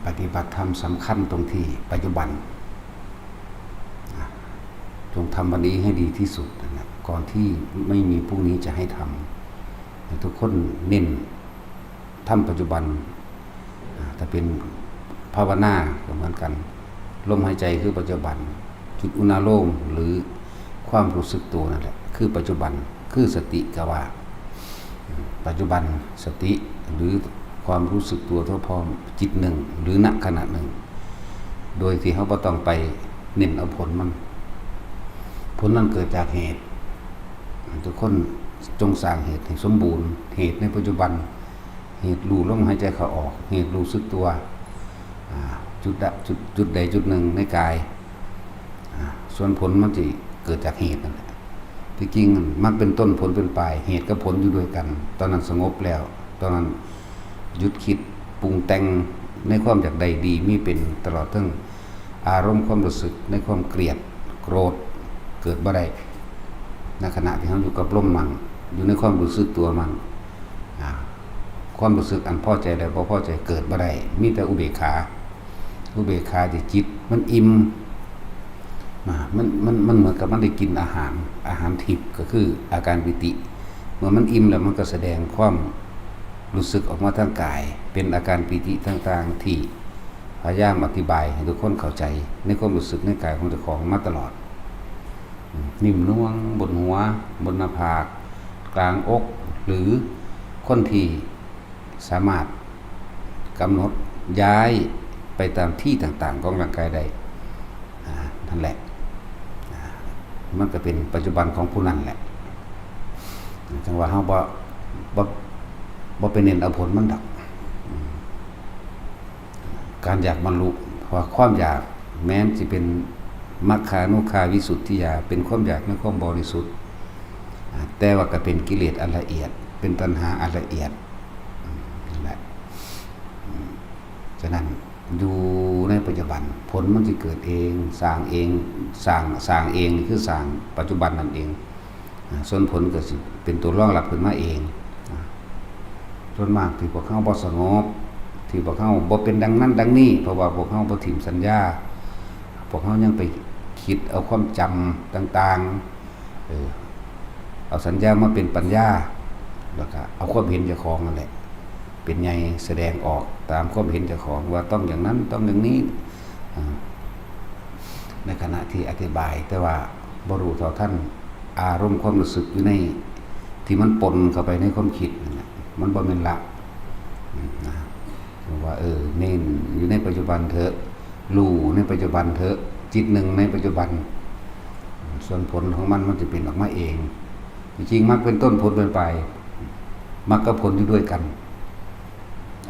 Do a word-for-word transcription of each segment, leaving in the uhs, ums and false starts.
ปฏิบัติธรรมสำคัญตรงที่ปัจจุบัน จงทำวันนี้ให้ดีที่สุดนะ ก่อนที่ไม่มีพรุ่งนี้จะให้ทำ ทุกคนเน้นทำปัจจุบัน อ่า ถ้าเป็นภาวนาก็เหมือนกัน ลมหายใจคือปัจจุบัน จุดอุณาโลมหรือความรู้สึกตัวนั่นแหละ คือปัจจุบัน คือสติก็ว่า ปัจจุบันสติหรือความรู้สึกตัวทั่วพร้อมจิตหนึ่งหรือณขณะหนึ่ง โดยที่เราบ่ต้องไปเน้นเอาผลมัน ผลนั้นเกิดจากเหตุ ทุกคนจงสร้างเหตุให้สมบูรณ์ เหตุในปัจจุบัน เหตุรู้ลมหายใจเข้าออก เหตุรู้สึกตัว อ่า จุดใด จุด จุดใดจุดหนึ่งในกาย อ่า ส่วนผลมันสิเกิดจากเหตุนั่นแหละ ที่จริงมันเป็นต้นผลเป็นปลาย เหตุกับผลอยู่ด้วยกัน ตอนนั้นสงบแล้ว ตอนนั้นหยุดคิดปรุงแต่งในความอยากได้ดีมีเป็น ตลอดทั้งอารมณ์ความรู้สึกในความเกลียด โกรธ เกิดบ่ได้ ในขณะที่เราอยู่กับลมมั่ง อยู่ในความรู้สึกตัวมั่ง อ่า ความรู้สึกอันพอใจและบ่พอใจเกิดบ่ได้ มีแต่อุเบกขา อุเบกขาที่จิตมันอิ่ม อ่า มัน มัน มันเหมือนกับมันได้กินอาหาร อาหารทิพย์ก็คืออาการปีติ เมื่อมันอิ่มแล้วมันก็แสดงความรู้สึกออกมาทางกาย เป็นอาการปีติต่างๆ ที่พยายามอธิบายให้ทุกคนเข้าใจในความรู้สึกในกายของเจ้าของมาตลอด อืม นิ่มนวลบนหัว บนหน้าผาก กลางอก หรือคนที่สามารถกำหนดย้ายไปตามที่ต่างๆ ของร่างกายได้ อ่า นั่นแหละ อ่า มันก็เป็นปัจจุบันของผู้นั้นแหละ จังว่าเราบ่ บ่ บ่ไปเน้นเอาผลมันดอก อืม การอยากบรรลุ เพราะว่าความอยากแม้นสิเป็นมัคคานุคาวิสุทธิยา เป็นความอยากในความบริสุทธิ์ อ่า แต่ว่าก็เป็นกิเลสอันละเอียด เป็นตัณหาอันละเอียด อืม นั่นแหละ อืม ฉะนั้นอยู่ในปัจจุบัน ผลมันสิเกิดเอง สร้างเอง สร้าง สร้างเองนี่คือสร้างปัจจุบันนั่นเอง อ่า ส่วนผลก็สิเป็นตัวรองรับขึ้นมาเอง อ่า ส่วนมากที่พวกเราบ่สงบ ที่พวกเราบ่เป็นดังนั้นดังนี้ เพราะว่าพวกเราบ่ถิ่มสัญญา พวกเรายังไปคิดเอาความจำต่างๆ เออ เอาสัญญามาเป็นปัญญา แล้วก็เอาความเห็นเจ้าของนั่นแหละ เป็นใหญ่แสดงออกตามความเห็นเจ้าของว่าต้องอย่างนั้น ต้องอย่างนี้ อ่า ในขณะที่อธิบาย แต่ว่าบ่รู้เท่าทันอารมณ์ความรู้สึกอยู่ใน ที่มันปนเข้าไปในความคิดนั่นแหละ มันบ่แม่นละ อืม นะ ว่า เออ เน้นอยู่ในปัจจุบันเถอะ รู้ในปัจจุบันเถอะ จิตหนึ่งในปัจจุบัน ส่วนผลของมันมันจะเป็นออกมาเอง จริงๆ มรรคเป็นต้น ผลเป็นปลาย มรรคกับผลอยู่ด้วยกัน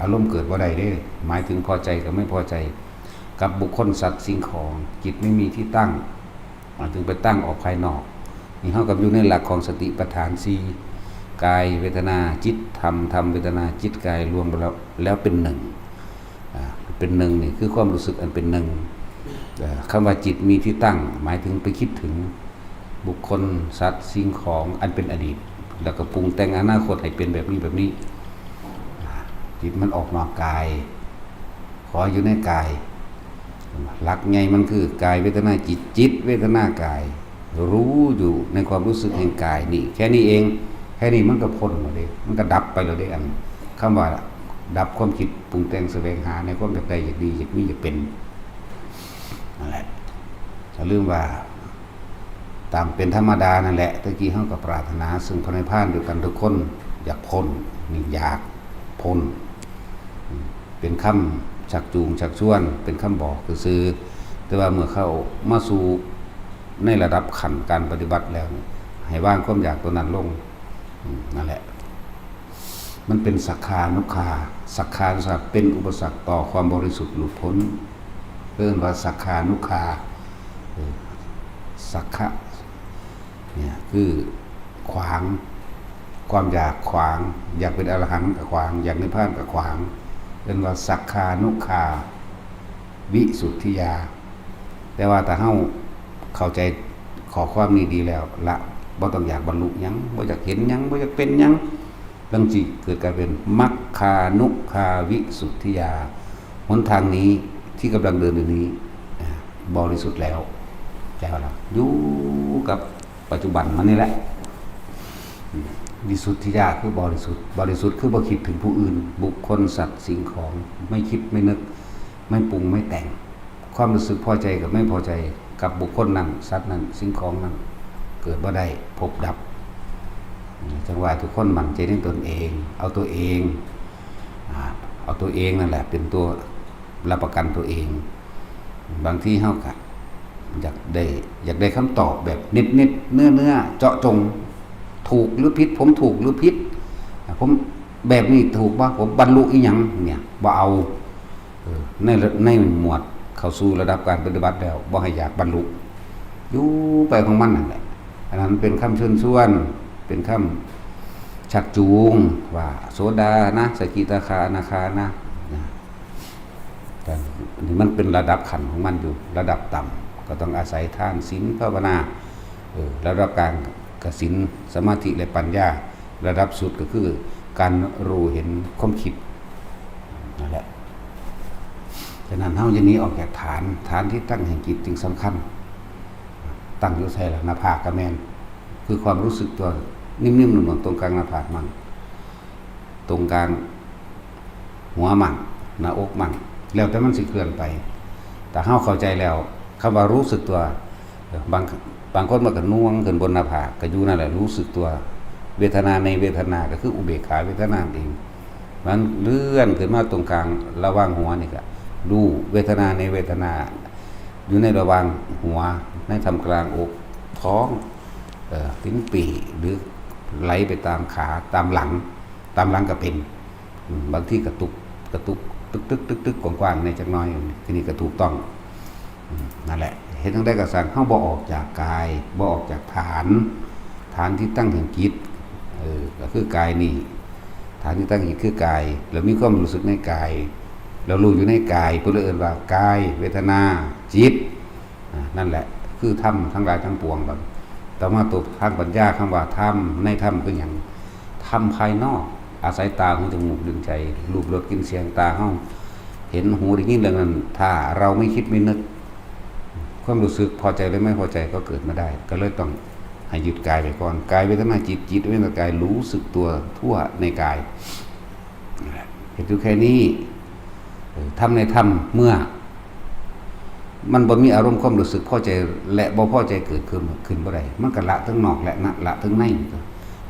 อารมณ์เกิดบ่ได้เด้ หมายถึงพอใจกับไม่พอใจ กับบุคคลสัตว์สิ่งของ จิตไม่มีที่ตั้ง หมายถึงไปตั้งออกภายนอก นี่เฮากับอยู่ในหลักของสติปัฏฐานสี่ กายเวทนาจิตธรรม ธรรมเวทนาจิตกายรวมแล้ว แล้วเป็นหนึ่ง อ่า เป็นหนึ่งนี่คือความรู้สึกอันเป็นหนึ่ง เอ่อ คำว่าจิตมีที่ตั้ง หมายถึงไปคิดถึงบุคคลสัตว์สิ่งของอันเป็นอดีต แล้วก็ปรุงแต่งอนาคตให้เป็นแบบนี้แบบนี้ อ่า จิตมันออกนอกกาย ขออยู่ในกาย หลักใหญ่มันคือกายเวทนาจิต จิตเวทนากาย รู้อยู่ในความรู้สึกแห่งกายนี่ แค่นี้เอง แค่นี้มันก็พ้นแล้วเด้ มันก็ดับไปแล้วเด้ อันคำว่าดับความคิดปรุงแต่งแสวงหาในความอยากได้อยากดีอยากมีอยากเป็น นั่นแหละ อย่าลืมว่า ตามเป็นธรรมดานั่นแหละ ตะกี้เฮาก็ปรารถนาซึ่งพระนิพพานด้วยกันทุกคน อยากพ้น นี่อยากพ้น อืม เป็นคำชักจูงชักชวน เป็นคำบอกซื่อๆ แต่ว่าเมื่อเข้ามาสู่ในระดับขั้นการปฏิบัติแล้ว ให้วางความอยากตัวนั้นลง อืม นั่นแหละ มันเป็นสัคคานุคา สัคคานุคาเป็นอุปสรรคต่อความบริสุทธิ์หลุดพ้น เรียกว่าสัคคานุคา เออ สัคคะ เนี่ยคือขวาง ความอยากขวาง อยากเป็นอรหันต์ก็ขวาง อยากนิพพานก็ขวาง เรียกว่าสัคคานุคาวิสุทธิยา แต่ว่าถ้าเฮาเข้าใจข้อความนี้ดีแล้ว ละ บ่ต้องอยากบรรลุหยัง บ่อยากเห็นหยัง บ่อยากเป็นหยัง จั่งสิเกิดกลายเป็นมัคคานุคาวิสุทธิยา หนทางนี้ที่กำลังเดินอยู่นี้ อ่า บริสุทธิ์แล้ว ใจเราอยู่กับปัจจุบันมันนี่แหละ วิสุทธิญาณคือบริสุทธิ์ บริสุทธิ์คือบ่คิดถึงผู้อื่น บุคคล สัตว์ สิ่งของ ไม่คิดไม่นึก ไม่ปรุงไม่แต่ง ความรู้สึกพอใจกับไม่พอใจกับบุคคลนั้น สัตว์นั้น สิ่งของนั้น เกิดบ่ได้ พบดับ จังว่าทุกคนมั่นใจในตนเอง เอาตัวเอง อ่า เอาตัวเองนั่นแหละเป็นตัวรับประกันตัวเอง บางทีเฮากะอยากได้ อยากได้คำตอบแบบเน็ตๆ เนื้อๆ เจาะจง ถูกหรือผิด ผมถูกหรือผิด อ่า ผมแบบนี้ถูกบ่ ผมบรรลุอีหยังเนี่ย บ่เอา เออ ใน ในหมวดเข้าสู่ระดับการปฏิบัติแล้ว บ่ให้อยากบรรลุ อยู่ไปของมันนั่นแหละ อันนั้นเป็นคำเชิญชวน เป็นคำชักจูง ว่าโสดานะ สกิทาคา อนาคานะ นะ แต่นี่มันเป็นระดับขั้นของมันอยู่ ระดับต่ำก็ต้องอาศัยทาน ศีล ภาวนา เออ ระดับกลางก็ศีล สมาธิ และปัญญา ระดับสุดก็คือการรู้เห็นความคิด นั่นแหละ ฉะนั้นเฮาอย่าหนีออกจากฐาน ฐานที่ตั้งแห่งจิตจึงสำคัญ ตั้งอยู่ไสล่ะ หน้าผากก็แม่น คือความรู้สึกตัวนิ่มๆ นุ่มๆ ตรงกลางหน้าผากมั่ง ตรงกลางหัวมั่ง หน้าอกมั่ง แล้วแต่มันสิเคลื่อนไป แต่เฮาเข้าใจแล้ว คำว่ารู้สึกตัว บาง บางคนมันก็น่วงขึ้นบนหน้าผาก ก็อยู่นั่นแหละ รู้สึกตัว เวทนาในเวทนา ก็คืออุเบกขาเวทนานั่นเอง มันเลื่อนขึ้นมาตรงกลางระหว่างหัวนี่ก็รู้เวทนาในเวทนา อยู่ในระหว่างหัว ในท่ามกลางอก ท้อง เอ่อ ลิ้นปี่ หรือไหลไปตามขา ตามหลัง ตามหลังก็เป็น อืม บางทีกระตุก กระตุก ตึกตึกตึกตึกกว้างๆ ในจักหน่อย ทีนี้ก็ถูกต้อง อืม นั่นแหละ เฮ็ดจั่งใดก็ซ่าง เฮาบ่ออกจากกาย บ่ออกจากฐาน ฐานที่ตั้งแห่งจิต เออ ก็คือกายนี่ ฐานที่ตั้งแห่งจิตคือกาย แล้วมีความรู้สึกในกาย แล้วรู้อยู่ในกาย เพิ่นเลยเอิ้นว่ากาย เวทนา จิต อ่า นั่นแหละ คือธรรมทั้งหลายทั้งปวงบัด ต่อมาตัวทางปัญญา คำว่าธรรม ในธรรมคือหยัง ธรรมภายนอก อาศัยตา หู จมูก ลิ้น ใจ รูป รส กลิ่น เสียง ตาเฮาเห็น หูได้ยินเรื่องนั้น ถ้าเราไม่คิดไม่นึก ความรู้สึกพอใจหรือไม่พอใจก็เกิดมาได้ ก็เลยต้องให้หยุดกายไปก่อน กาย เวทนา จิต จิต เวทนา กาย รู้สึกตัวทั่วในกาย เฮ็ดอยู่แค่นี้ เออ ธรรมในธรรม เมื่อ มันบ่มีอารมณ์ความรู้สึกพอใจและบ่พอใจเกิดขึ้น ขึ้นบ่ได้ มันก็ละทั้งนอกและนะ ละทั้งใน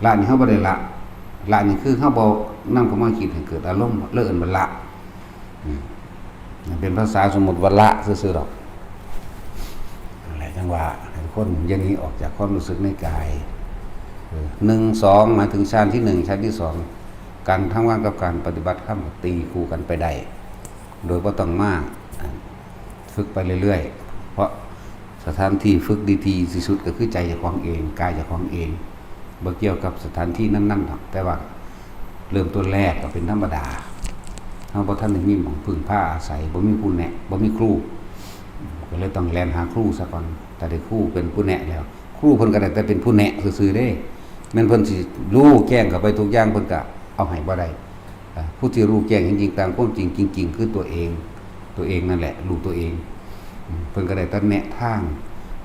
ละนี่เฮาบ่ได้ละ ละนี่คือเฮาบ่นำเข้ามาคิดให้เกิดอารมณ์ เลยเอิ้นว่าละ อืม เป็นภาษาสมมุติว่าละซื่อๆ ดอก นั่นแหละ จั่งว่าให้ทุกคนอย่าหนีออกจากความรู้สึกในกาย เออ หนึ่ง สอง หมายถึงฌานที่หนึ่ง ฌานที่สอง การทำงานกับการปฏิบัติธรรมก็ตีคู่กันไปได้ โดยบ่ต้องมา อ่า ฝึกไปเรื่อยๆ เพราะสถานที่ฝึกดีที่สุดก็คือใจเจ้าของเอง กายเจ้าของเอง บ่เกี่ยวกับสถานที่นั้นๆ ดอก แต่ว่าเริ่มต้นแรกก็เป็นธรรมดา เฮาบ่ทันได้มีหม่องพึ่งพาอาศัย บ่มีผู้แนะ บ่มีครู ก็เลยต้องแล่นหาครูซะก่อน ถ้าได้ครูเป็นผู้แนะแล้ว ครูเพิ่นก็ได้แต่เป็นผู้แนะซื่อๆ เด้ แม่นเพิ่นสิรู้แจ้งเข้าไปทุกอย่าง เพิ่นก็เอาให้บ่ได้ อ่า ผู้ที่รู้แจ้งจริงๆ ตามความจริงจริงๆ คือตัวเอง ตัวเองนั่นแหละ รู้ตัวเอง อืม เพิ่นก็ได้แต่แนะทาง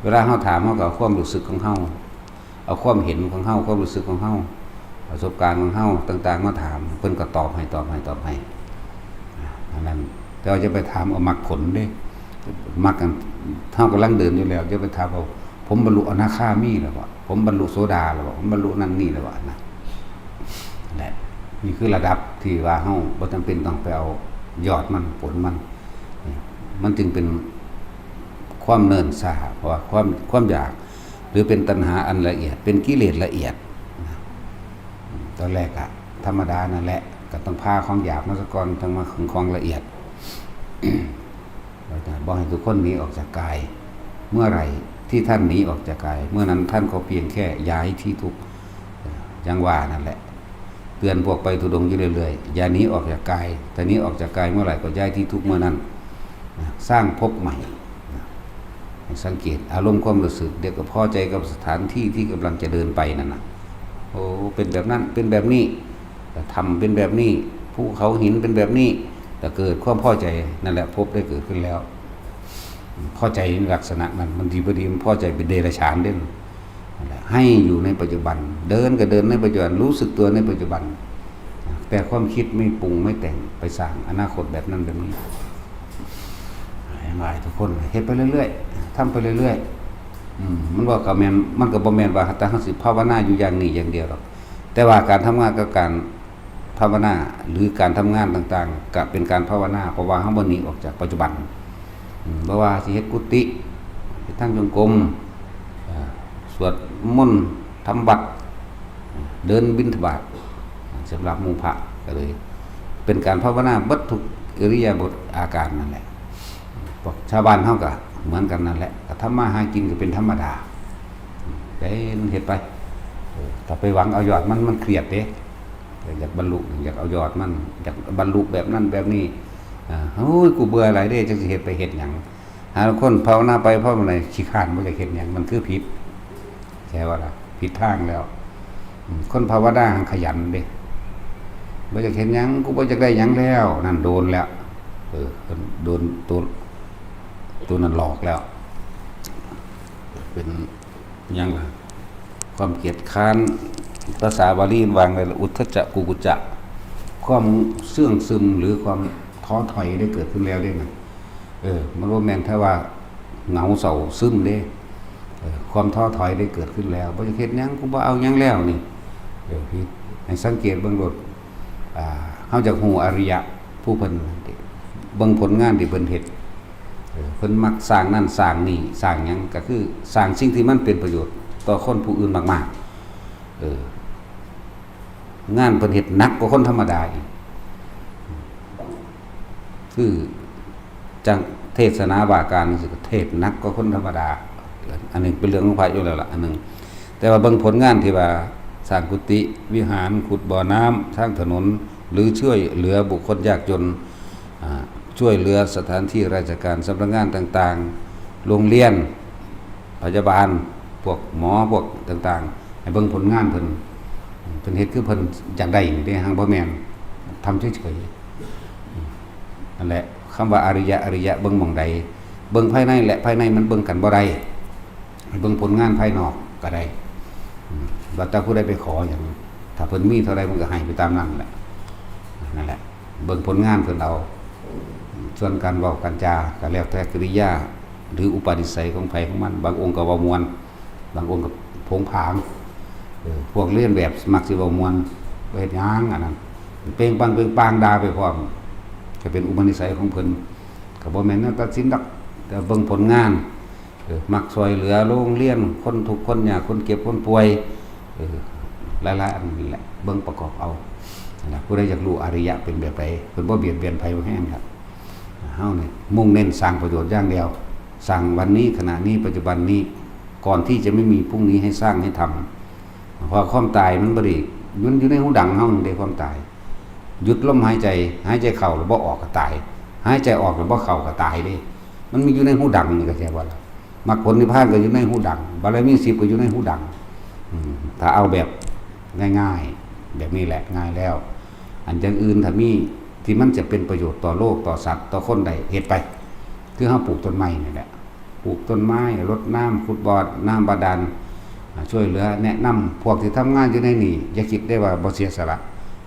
เวลาเฮาถาม เฮาก็เอาความรู้สึกของเฮา เอาความเห็นของเฮา ความรู้สึกของเฮา ประสบการณ์ของเฮาต่างๆ มาถาม เพิ่นก็ตอบให้ ตอบให้ ตอบให้ อ่า อันนั้น แต่ว่าจะไปถามเอามรรคผลเด้ มรรคอัน เฮากำลังเดินอยู่แล้ว จะไปถามเอา ผมบรรลุอนาคามีแล้วบ่ ผมบรรลุโสดาแล้วบ่ ผมบรรลุนั่นนี่แล้วบ่นะ แหละ นี่คือระดับที่ว่าเฮาบ่จำเป็นต้องไปเอายอดมัน ผลมัน นี่ มันจึงเป็นความเนิ่นช้า เพราะว่าความ ความอยาก หรือเป็นตัณหาอันละเอียด เป็นกิเลสละเอียดนะ ตอนแรกอะธรรมดานั่นแหละ ก็ต้องผ่าของหยาบมาซะก่อน จั่งมาถึงของละเอียด เราจะบอกให้ทุกคนหนีออกจากกาย เมื่อไหร่ที่ท่านหนีออกจากกาย เมื่อนั้นท่านก็เพียงแค่ย้ายที่ทุกข์ เอ่อ ยังว่านั่นแหละ เตือนพวกไปธุดงค์อยู่เรื่อยๆ อย่าหนีออกจากกาย ถ้าหนีออกจากกายเมื่อไหร่ก็ย้ายที่ทุกข์เมื่อนั้น นะ สร้างภพใหม่ นะ ให้สังเกตอารมณ์ความรู้สึก เดี๋ยวก็พอใจกับสถานที่ที่กำลังจะเดินไปนั่นน่ะ โอ้ เป็นแบบนั้น เป็นแบบนี้ ธรรมเป็นแบบนี้ ภูเขาหินเป็นแบบนี้ ก็เกิดความพอใจ นั่นแหละ ภพได้เกิดขึ้นแล้ว พอใจในลักษณะนั้น มันดีบ่ดี มันพอใจเป็นเดรัจฉานเด้ นั่นแหละ ให้อยู่ในปัจจุบัน เดินก็เดินในปัจจุบัน รู้สึกตัวในปัจจุบัน แต่ความคิดไม่ปรุงไม่แต่งไปสร้างอนาคตแบบนั้นแบบนี้ ง่ายๆ ทุกคนเฮ็ดไปเรื่อยๆ ทำไปเรื่อยๆ อืม มันว่าก็แม่น มันก็บ่แม่นว่าแต่เฮาสิภาวนาอยู่อย่างนี้อย่างเดียวหรอก แต่ว่าการทำงานกับการภาวนา หรือการทำงานต่างๆ ก็เป็นการภาวนา เพราะว่าเฮาบ่หนีออกจากปัจจุบัน อืม บ่ว่าสิเฮ็ดกุฏิ เฮ็ดทางจงกรม เอ่อ สวดมนต์ ทำวัตร เดินบิณฑบาต สำหรับหมู่พระก็เลย เป็นการภาวนาเบิดทุกอิริยาบถอาการนั่นแหละ พวกชาวบ้านเฮาก็เหมือนกันนั่นแหละ ก็ทำมาหากินก็เป็นธรรมดา เป็นเฮ็ดไป เออ ถ้าไปหวังเอายอดมัน มันเครียดเด้ อยากบรรลุ อยากเอายอดมัน อยากบรรลุแบบนั้นแบบนี้ อ่า โอ้ย กูเบื่อหลายเด้ จักสิเฮ็ดไปเฮ็ดหยัง หาคนภาวนาไปภาวนามาขี้คร้าน บ่อยากเฮ็ดหยัง มันคือผิด ใช่ว่าล่ะ ผิดทางแล้ว อืม คนภาวนาหั้นขยันเด้ บ่อยากเฮ็ดหยัง กูบ่อยากได้หยังแล้ว นั่นโดนแล้ว เออ โดนตัว ตัวนั้นหลอกแล้ว เป็นหยังล่ะ ความเกียจคร้าน ภาษาบาลีวางไว้ละ อุทธัจจะกุกุจจะ ความเสื่องซึมหรือความท้อถอยได้เกิดขึ้นแล้วเด้นะ เออ มันบ่แม่นแค่ว่าเหงาเศร้าซึมเด้ เออ ความท้อถอยได้เกิดขึ้นแล้ว บ่อยากเฮ็ดหยัง กูบ่เอาหยังแล้วนี่ เออ พี่ ให้สังเกตเบิ่งโลด อ่า เฮาอยากฮู้อริยะผู้เพิ่น เบิ่งผลงานที่เพิ่นเฮ็ด เออ เพิ่นมักสร้างนั่นสร้างนี่ สร้างหยัง ก็คือสร้างสิ่งที่มันเป็นประโยชน์ต่อคนผู้อื่นมากๆ เออ งานเพิ่นเฮ็ดหนักกว่าคนธรรมดาอีก คือจั่งเทศนาว่าการจั่งซี้ ก็เทศหนักกว่าคนธรรมดา อันนี้เป็นเรื่องของพระอยู่แล้วล่ะ อันหนึ่ง แต่ว่าเบิ่งผลงานที่ว่าสร้างกุฏิวิหาร ขุดบ่อน้ำ สร้างถนน หรือช่วยเหลือบุคคลยากจน อ่า ช่วยเหลือสถานที่ราชการ สำนักงานต่างๆ โรงเรียน พยาบาล พวกหมอ พวกต่างๆ ให้เบิ่งผลงานเพิ่น เพิ่นเฮ็ดคือเพิ่นอยากได้นี่เด้ หั้งบ่แม่น ทำเฉยๆ นั่นแหละ คำว่าอริยะ อริยะ เบิ่งหม่องใด เบิ่งภายในและภายในมันเบิ่งกันบ่ได้ ให้เบิ่งผลงานภายนอกก็ได้ อืม ว่าแต่ผู้ใดไปขอหยัง ถ้าเพิ่นมีเท่าใดมันก็ให้ไปตามนั้นแหละ นั่นแหละ เบิ่งผลงานเพิ่นเอา ส่วนการเว้าการจาก็แล้วแต่กิริยา หรืออุปนิสัยของไผของมัน บางองค์ก็เว้าม่วน บางองค์ก็โผงผาง เออ พวกเลียนแบบมักสิเว้าม่วน บ่เฮ็ดหยังอันนั้น เปล่งปลังเปล่งปลังด่าไปพร้อม ก็เป็นอุปนิสัยของเพิ่น ก็บ่แม่นแนวตัดสินดอก แต่เบิ่งผลงาน เออ มักช่วยเหลือโรงเรียน คนทุกข์คนยาก คนเจ็บคนป่วย เออ หลายๆ อันนี่แหละ เบิ่งประกอบเอา นั่นแหละ ผู้ใดอยากรู้อริยะเป็นแบบใด เพิ่นบ่เบียดเบียนไผบ่แฮงครับ เฮานี่มุ่งเน้นสร้างประโยชน์อย่างเดียว สร้างวันนี้ ขณะนี้ ปัจจุบันนี้ ก่อนที่จะไม่มีพรุ่งนี้ ให้สร้างให้ทำ เพราะความตายมันบ่ได้ มันอยู่ในหูดังเฮานี่เด้ ความตาย หยุดลมหายใจ หายใจเข้าแล้วบ่ออกก็ตาย หายใจออกแล้วบ่เข้าก็ตายเด้ มันมีอยู่ในหูดังนี่ เข้าใจบ่ล่ะ มรรคผลนิพพานก็อยู่ในหูดัง บารมีสิบก็อยู่ในหูดัง อืม ถ้าเอาแบบง่ายๆ แบบนี้แหละ ง่ายแล้ว อันอย่างอื่นถ้ามีที่มันจะเป็นประโยชน์ต่อโลก ต่อสัตว์ ต่อคนได้ เฮ็ดไป คือเฮาปลูกต้นไม้นี่แหละ ปลูกต้นไม้ รดน้ำ ขุดบ่อน้ำบาดาล อ่า ช่วยเหลือ แนะนำ พวกที่ทำงานอยู่ในนี่ อย่าคิดได้ว่าบ่เสียสละ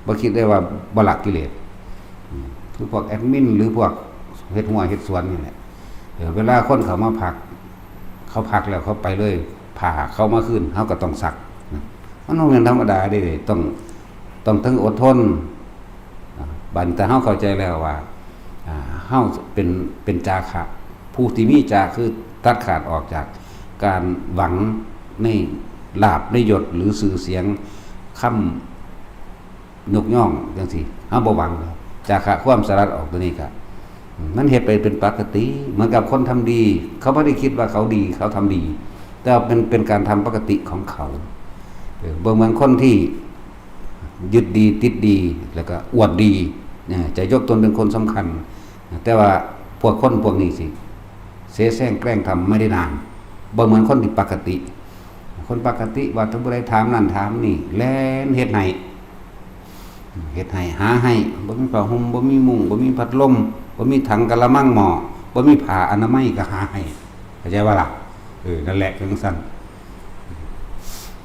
บ่คิดได้ว่าบ่ละกิเลส อืม คือพวกแอดมิน หรือพวกเฮ็ดหัวเฮ็ดสวนนี่แหละ เออ เวลาคนเขามาพัก เขาพักแล้วเขาไปเลย ผ้าเขามาคืน เฮาก็ต้องซักนะ มันบ่แม่นธรรมดาเด้ ต้อง ต้องทั้งอดทน อ่า บัดนี้ถ้าเฮาเข้าใจแล้วว่า อ่า เฮาเป็น เป็นจาคะ ผู้ที่มีจาคือตัดขาดออกจากการหวังในลาภในยศหรือชื่อเสียง คำยกย่องจั่งซี้ เฮาบ่หวัง จาคะความสลัดออกตัวนี้ก็ มันเฮ็ดไปเป็นปกติ เหมือนกับคนทำดี เขาบ่ได้คิดว่าเขาดี เขาทำดี แต่ว่าเป็น เป็นการทำปกติของเขา เออ บ่เหมือนคนที่ ยึดดีติดดี แล้วก็อวดดี นะ จะยกตนเป็นคนสำคัญ แต่ว่าพวกคนพวกนี้สิ เสแสร้งแกล้งทำไม่ได้นาน บ่เหมือนคนที่ปกติ คนปกติว่าถ้าผู้ใดถามนั่นถามนี่ แล่นเฮ็ดให้ เฮ็ดให้ หาให้ บ่มีผ้าห่ม บ่มีมุ้ง บ่มีพัดลม บ่มีถังกะละมังหม้อ บ่มีผ้าอนามัยก็หาให้ เข้าใจบ่ล่ะ? เออ นั่นแหละ จั่งซั้น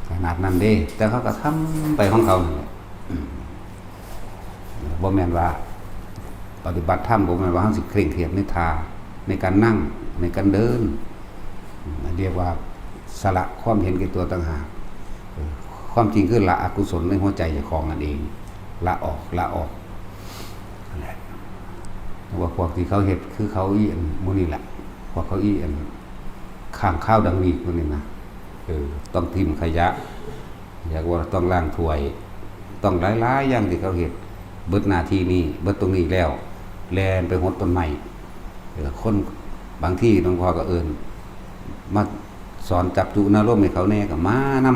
ขนาดนั้นเด้ แต่เขาก็ทำไปของเขานั่นแหละ อืม บ่แม่นว่าปฏิบัติธรรม บ่แม่นว่าเฮาสิเคร่งเครียดในท่า ในการนั่ง ในการเดิน เรียกว่าสละความเห็นแก่ตัวต่างหาก เออ ความจริงคือละอกุศลในหัวใจเจ้าของนั่นเอง ละออก ละออก นั่นแหละ ว่าพวกที่เขาเฮ็ดคือเขาอีอันหมู่นี่แหละ พวกเขาอีอัน ข้างคาวดังหวีดหมู่นี่นะ เออ ต้องถิ่มขยะ อยากว่าต้องล้างถ้วย ต้องหลายๆอย่างที่เขาเฮ็ด เบิดหน้าที่นี่ เบิดตรงนี้แล้ว แล่นไปหดต้นไม้ เออ คนบางทีหลวงพ่อก็เอิ้น มาสอนจับจุนารมณ์ให้เขาแหน่ ก็มาน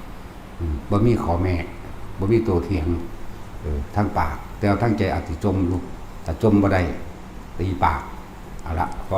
ำ อืม บ่มีข้อแม้ บ่มีโต้เถียง เออ ทางปาก แต่ว่าทางใจอาจสิจ่มอยู่ ถ้าจ่มบ่ได้ ตีปาก เอาละ พอ